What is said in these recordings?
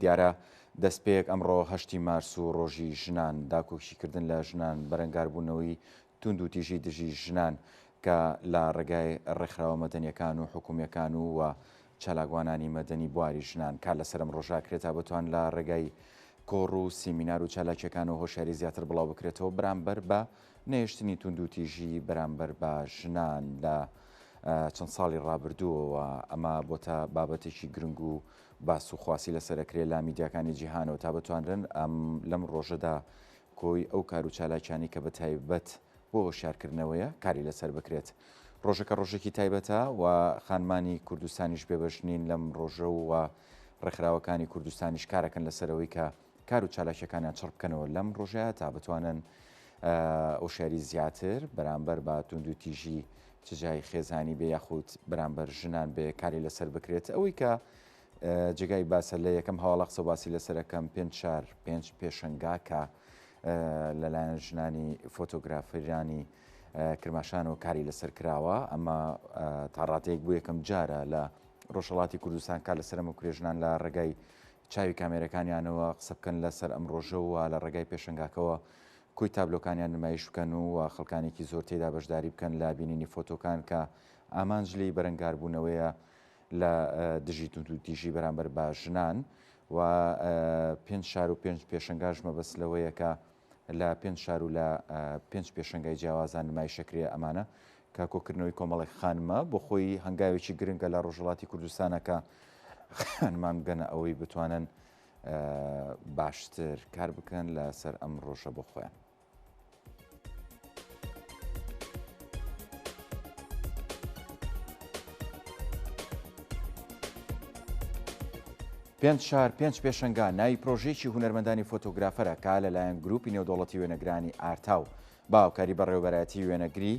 دیارە دەستپێک ئەمڕۆ هەشتی مارس و ڕۆژی ژنان، داکۆکیکردن لە ژنان، بەرەنگاربوونەوەی توندوتیژی دژی ژنان کە لە ڕێگای ڕێکخراوە مەدەنیەکان و حکومیەکان و و چالاکوانانی مەدەنی بواری ژنان کار لەسەر ئەم ڕۆژە ئەکرێت تا بتوان لە ڕێگای کۆڕ و سیمینار و چالاکیەکان و هۆشیاری زیاتر بڵاو بکرێتەوە بەرامبەر بە نەهێشتنی توندوتیژی بەرامبەر بە ژنان لە چەند ساڵی ڕابردووەوە ئەمە بۆتە بابەتێکی گرنگ و باس و خواسی لەسەر ئەکرێ لە میدیاکانی جیهانەوە تا بتوانرن ئەم لەم ڕۆژەدا کۆی ئەو کار و چالاکیانەی کە بە تایبەت بۆ هۆشیارکردنەوەیە کاری لەسەر بکرێت. ڕۆژەکە ڕۆژێکی تایبەتە و خانمانی کوردستانیش بێبەش نین لەم ڕۆژە و ڕێکخراوەکانی کوردستانیش کارەکەن لەسەرەوەی کە کار و چالاکیەکانیان چڕ بکەنەوە لەم ڕۆژەیە تا بتوانن هۆشیاری زیاتر بەرامبەر بە توندوتیژی چ جای خێزانی بێ یاخود بەرامبەر ژنان بێ کاری لەسەر بکرێت ئەوەی کە جێگای باسە لە یەکەم هەواڵە قسە باسی لەسەرەکەم پێنج شار پێنج پێشەنگا کە لەلایەن ژنانی فۆتۆگرافرانی کرماشان و کاری لەسەر کراوە ئەمە تا ڕادەیەک بۆ یەکەم جارە لە ڕۆژهەڵاتی کوردستان کار لەسەر ئەمە کرێ ژنان لە ڕێگای چاوی کامێرەکانیانەوە قسە بکەن لەسەر ئەم ڕۆژە و لە ڕێگای پێشەنگاکەوە کۆی تابلۆکانیان نمایش بکەن و خەڵکانێکی زۆر تێدا بەشداری بکەن لە بینینی فۆتۆکان کە ئامانج لێی بەرەنگاربوونەوەیە لە دژی توندوتیژی بەرامبەر بە ژنان و پێنج شار و پێنج پێشەنگاش مەبەست لەوەیە کە لە پێنج شار و لە پێنج پێشەنگای جیاوازان نمایشەکرێ ئەمانە کە کۆکردنەوەی کۆمەڵێک خانمە بۆ خۆی هەنگاوێکی گرنگە لە ڕۆژهەڵاتی کوردستانە کە خانمان بگەنە ئەوەی بتوانن باشتر کار بکەن لەسەر ئەم ڕۆژە بۆ خۆیان. پێنج شار، پێنج پێشەنگا، ناوی پرۆژەیەکی هونەرمەندانی فۆتۆگرافەرە کە لەلایەن گروپی نێودەوڵەتی وێنەگرانی ئارتاو بە هاوکاری بەڕێوەبەرایەتی وێنەگری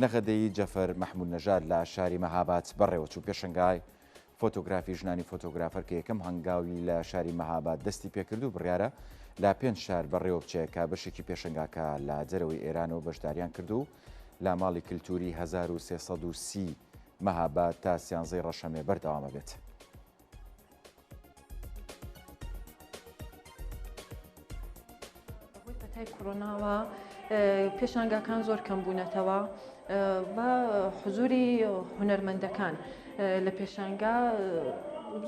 نەغەدەیی جەفەر مەحمود نەژاد لە شاری مەهاباد بەڕێوەچوو. پێشەنگای فۆتۆگرافی ژنانی فۆتۆگرافەر کە یەکەم هەنگاوی لە شاری مەهاباد دەستی پێکرد و بڕیارە لە پێنج شار بەڕێوە بچێت کە بەشێکی پێشەنگاکە لە دەرەوەی ئێرانەوە بەشداریان کرد و لە ماڵی کلتوری 1330 مەهاباد تا سیانزەی ڕەشەمێ بەردەوامە بێت. بەهۆی پەتای کۆرۆناوە پێشانگاکان زۆر کەم بوونەتەوە و حزوری هونەرمەندەکان لە پێشانگا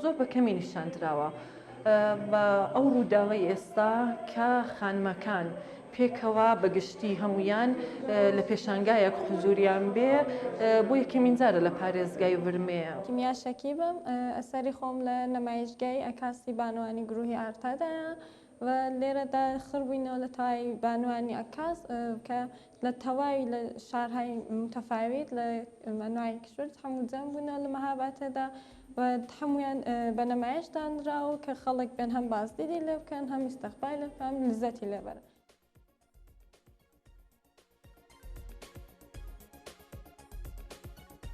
زۆر بە کەمی نیشاندراوە و ئەو ڕووداوەی ئێستا کە خانمەکان پێکەوە بە گشتی هەموویان لە پێشانگایەک حزوریان بێ بۆ یەکەمین جارە لە پارێزگای ورمێ. کیمیا شەکیبم، ئەسەری خۆم لە نەمایشگای عەکاسی بانوانی گروهی ئارتادایە و لێرەدا خڕ بووینەوە لە تەواوی بانوانی عەکاس کە لە تەواوی لە شارهای متەفاویت لە مەنوای کشور هەموو جەم بوونەوە لە مەهاباتەدا و هەموویان بە نەمایش دانراوە کە خەڵک بێن هەم بازدیدی لێ بکەن هەم ئیستقبالی لێ بکەن هەم لزەتی لێ بەرن.